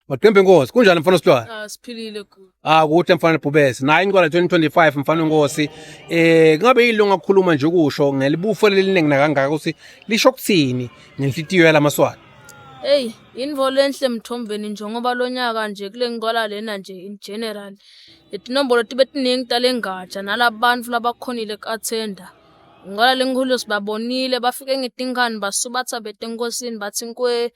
Maqembe Nkosi, kunjani mfana Silwane? Ah siphilile ku. Ah kuhle mfana Bhubesi. Nayi incwala 2025 mfana Nkosi. Eh kungabe yini longakhuluma nje ukusho ngelibufo leliningi nakangaka ukuthi lisho kuthini ngenhlitiyo yalamaswati? Hey, intfo lenhle mthombeni njengoba lonyaka nje kule ngcwala lena nje in general. Letinombolo tibe tiningi talengatsha nalabantfu labakhonile ku-attenda. Ngcwala lenkhulu sibabonile bafike ngetinkani basubatha bete enkosini bathi nkwe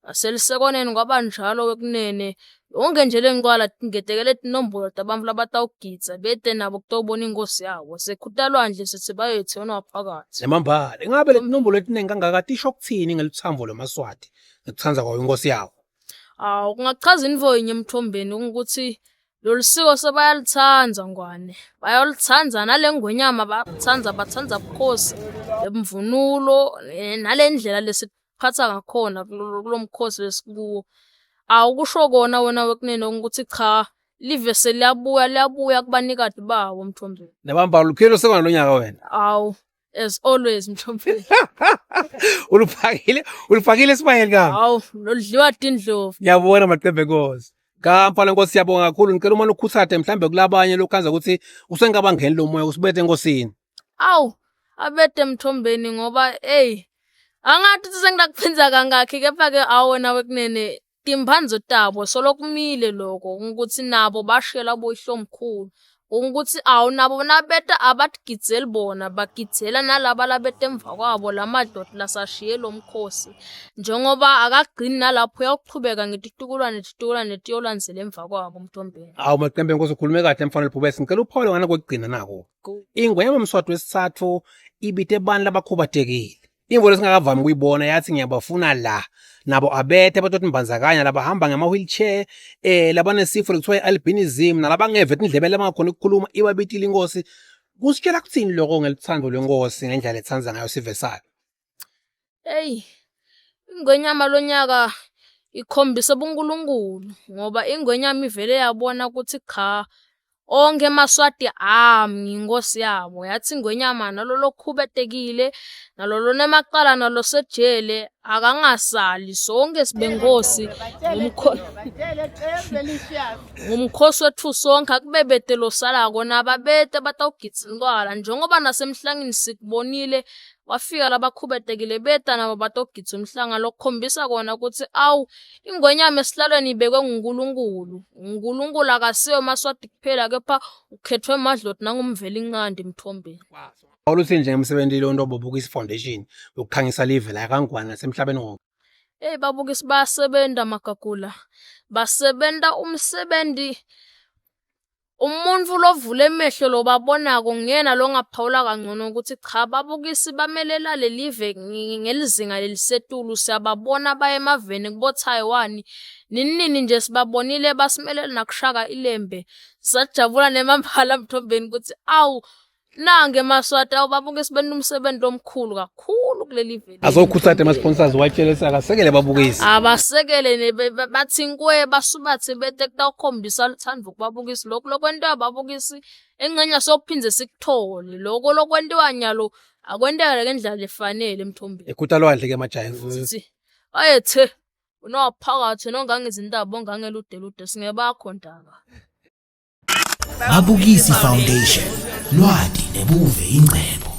Ngaselisekoneni kwaba njalo wekunene. Yonke nje lencwala tingetekele tinombolo tabantfu labatawugidza bete nabo kutobona inkhosi yabo. Sekhuta lwandle sithi bayethe wena waphakathi. Nemambala, ingabe letinombolo letiningi kangaka tisho kutsini ngelutsambo lwemaSwati ngekutsandza kwawo inkhosi yawo? Awu kungachaza intfo yinye emthombeni kungukutsi lolu siko sebayalitsandza Ngwane. Bayalitsandza nale ngwenyama bayakutsandza batsandza bukhosi, lemvunulo eh, nale ndlela lesi phatha ngakhona kulo mkhosi lesikuwo. Awukusho kona wena wekunene ukuthi cha live seliyabuya liyabuya kubanikati bawo Mthombeni. Nabamba uluphile usekona lonyaka wena. Awu as always Mthombeni. Ulufakile ulufakile esibayeni kami. Awu loludliwa tindlovu. Ngiyabona maqembe enkosi. Ka mfana nkosi siyabonga kakhulu ngicela umane ukhuthate mhlambe kulabanye lokhanza ukuthi usengabangeni lo moya usibethe enkosini. Awu abete Mthombeni ngoba ey angathi ukuthi sengidakuphinza kangakhi kepha-ke awu wena wekunene timphandzo tabo solo kumile loko ukuthi nabo bashela boyihlomkhulu ukuthi awu nabo nabeta abatigidzel bona bagidzela nalaba labeta emva kwabo lamadloti lasashiye lo mkhosi njengoba akagcini nalapho uyawuchubeka ngetitukulwane titukulwane tiyolandzela emva kwabo mthombeni. Awu maqembe nkosi ukhulume kahle mfana Libhubesi ngicela uphawule ngana kokugcina nako. Ingwenya Mswati wesithathu ibite bani labakhubatekile. Imvo lesingakavami kuyibona yathi ngiyabafuna la nabo abethe batoti mbandzakanya labahamba ngama-wheelchair eh labanesifo lekuthiwa i-albinism nalabangeve etindlebeni labangakhoni ukukhuluma ibabitile inkosi kusitshela kuthini lokho ngeluthando lwenkosi ngendlela ethanda ngayo sive sayo Eyi, ingwenyama lonyaka ikhombisa ubuNkulunkulu ngoba ingwenyama ivele yabona ukuthi cha onke emaSwati ami ngiyinkosi yabo. Yathi ingwenyama nalo lokhubetekile nalo lonemacala nalo sejele akangasali sonke sibe nkosi ngumkhosi wethu sonke akubebete losalako nababete batawugidza intwala njengoba nasemhlangeni sikubonile Wafika labakhubatekile beta nabo batogidza umhlanga lokukhombisa kona kutsi awu ingwenyama esihlalweni ibekwe nguNkulunkulu. UNkulunkulu akasiyo emaSwati kuphela kepha ukhetfwe emadloti nanguMvelinqangi Mthombeni. Oluthini nje ngemsebenzi lonto Bobukisi Foundation yokukhangisa live la kaNgwane nasemhlabeni wonke. Hey babukisi bayasebenza Magagula. Basebenta umsebenzi Umuntfu lovula emehlo lobabonako nguyena longaphawula kangcono kutsi cha babukisi bamelela lelive ngelizinga lelisetulu siyababona baya emaveni kubo-Taiwan nini nini nje sibabonile basimelela nakushaka ilembe sajabula nemambala Mthombeni kutsi awu Nange emaSwati awubabukisi benta umsebenzi omkhulu kakhulu kuleli veli. Azokhuthatha ama sponsors watshele akasekele babukisi. Abasekele bathi nkwe basubathe bete kutawukhombisa luthando kubabukisi lokhu lokwentiwa babukisi engxenye sokuphindze sikuthole lokho lokwentiwa nyalo akwenteka ngendlela lefanele emthombeni. Ekhutha lwandle ke majaha. Sithi ayethe unowaphakathi nongangezintaba ongangelude lude singebakho ntaka. Babukisi Foundation lwati nebuve ingcebo.